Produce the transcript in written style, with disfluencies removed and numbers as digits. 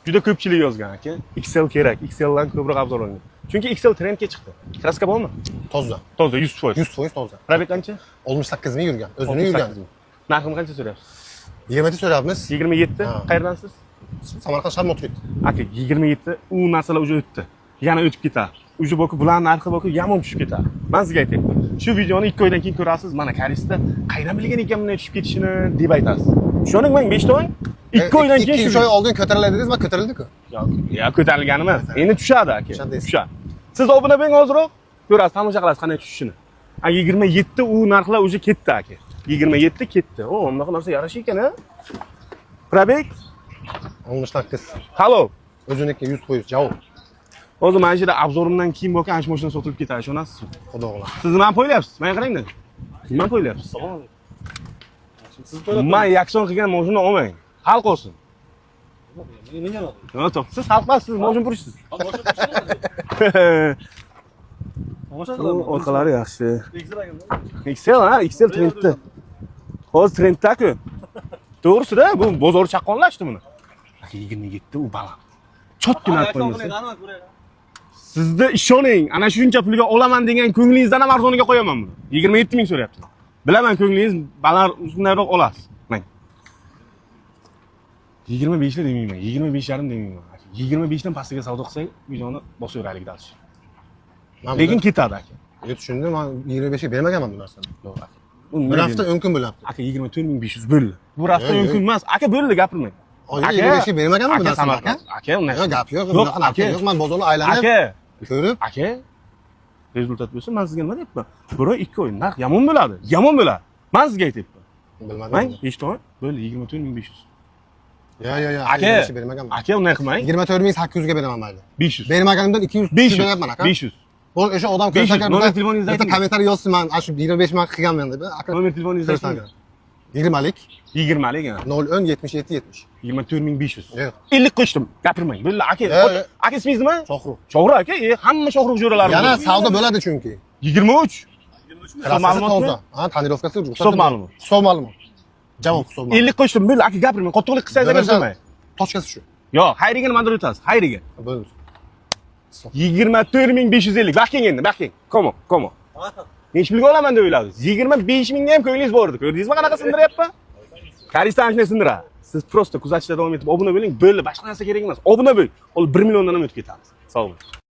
Juda ko'pchilik yozgan, aka. XL kerak, XLdan ko'proq обзор olingan. Chunki XL trendga chiqdi. Краска bormi? Toza. Toza, 100%. 100% toza. Пробег qancha? 68 ming yurgan. O'zini yurgan. 68 ming. Narxini qancha so'rayapsiz? 27 so'rayapmiz. 27. Ha. Qayerdansiz? Samarqand shahar Moturid. Aka, 27 u narsalar уже o'tdi. Yana o'tib ketadi. Уже boku bularning narxi boku yomon tushib ketadi. Men sizga aytyapman. Shu videoni 2 oydan keyin ko'rasiz, mana Karisda qayerdan bilgan ekan bunday tushib ketishini deb aytasiz. Ishoning menga, 5 to'ng. 2 oydan keyin 2-3 shu oy oldin ko'tariladi dedingiz, mana ko'tarildi-ku. Yo'q, ya ko'tarilgani emas. Endi tushadi, aka. Tushadi deysiz. Tushadi. Siz obuna bo'ling ozroq, ko'rasiz, tomosha qilasiz qanday tushishini. A, 27 u narxlar уже ketdi, aka. 27 ketdi. O, bunaqa narsa yarash ekan, a? Пробег? 68. Halol. O'ziniki 100% javob. Hozir mana shu yerda обзор imdan keyin bo'lgan ana shu mashina sotilib ketadi, ishonasizmi? Xudo xohlasa. Siz nimani poylayapsiz? Menga qarangda. Nimani poylayapsiz? Assalomu alaykum. Siz poylab. Man yakson qilgan mashina olmang. Xalq olsin. Menga nima? Yo'q, to'xta. Siz xalq emas, siz mashina purishsiz. Tomosha qilaman. Orqalari yaxshi. XL aka. XL, ha, XL trendda. Hozir trendda-ku. To'g'risida bu bozor chaqqonlashdi buni. Aka, 27 u baland. Chotki narx qo'ymasa. Sizda ishoning, ana shuncha pulga olaman degan ko'nglingizdan ham arzoniga qo'yaman buni. 27 ming so'rayapti. Bilaman, ko'nglingiz baland, uzunroq olasiz. Mang. 25 da demayman, 25 yarim demayman. 25 dan pastiga savdo qilsak, videoni bosaveraylik дальше. Man Lekin ketadi, aka. Yo'q, tushundim, man 25 ga bermaganman bu narsani. Yo'q, aka. Bu Bir hafta 10 kun bo'lyapti. Aka, 24 500 bo'ldi. Bu hafta Yo'q, 10 yo'q. kun emas. Aka, bo'ldi, gapirmang. Oy, 25 ga bermaganman bu Aka, narsani, aka. Samarqand. Aka, unday. Yo'q, gap yo'q, Yo'q, bunaqa narsa aka. yo'q. Man bozorni aylanib, Aka, ko'rib, aka, результат bo'lsa, man sizga nima deyapman? Bir oy, 2 oy narx yomon bo'ladi. Yomon bo'ladi. Man sizga aytyapman. Bilmadim. Mang, eshitaman. Bo'ldi, 24 500. Yo, yo, yo, Aka, 25 ga bermaganman. Aka, unday qilmang. 24 800 ga beraman, mayli. 500. Bermaganimdan 200 500. beryapman, aka. 500. Bo'l, o'sha odam 500. ko'rsa, Nomer telefoningizni bitta ayting. Kommentariy yozsin, man ana shu 25 man qilganman deb. Aka, Nomer telefoningizni ayting. ko'rsang. 20lik. 20lik, ha. 0 10 77 70. 24 500. Yo'q. 50 qo'shdim. Gapirmang. Bo'ldi, aka. Yo'q, yo'q. Aka, ismingiz nima? Shohruh. Shohruh aka, hamma Shohruh jo'ralarim. Yana savdo bo'ladi chunki. 23. Kraskasi Ma'lumotmi? toza. Ha, тонировка si. Hisob ma'lumot. Hisob ma'lumot. Javob hisob ma'lumot. 50 qo'shdim, bo'ldi, aka, gapirmang. Qottiqlik qilsangiz agar Bo'lmasa- bo'lmang. Точка si shu. Yo'q, xayriga nimadir o'tasiz, xayriga. Bo'ldi. 24 550. Baqing endi, baqing. Come on, come on. Nechi pulga olaman deb o'yladingiz? 25 mingga ham ko'nglingiz bor edi. Ko'rdingizmi, qanaqa sindiryapman? Karisdan shunday sindiradi. Siz просто kuzatishda davom etib obuna bo'ling, bo'ldi, boshqa narsa kerak emas. Obuna bo'ling. Hozir 1 milliondan ham o'tib ketamiz. Sog' bo'ling.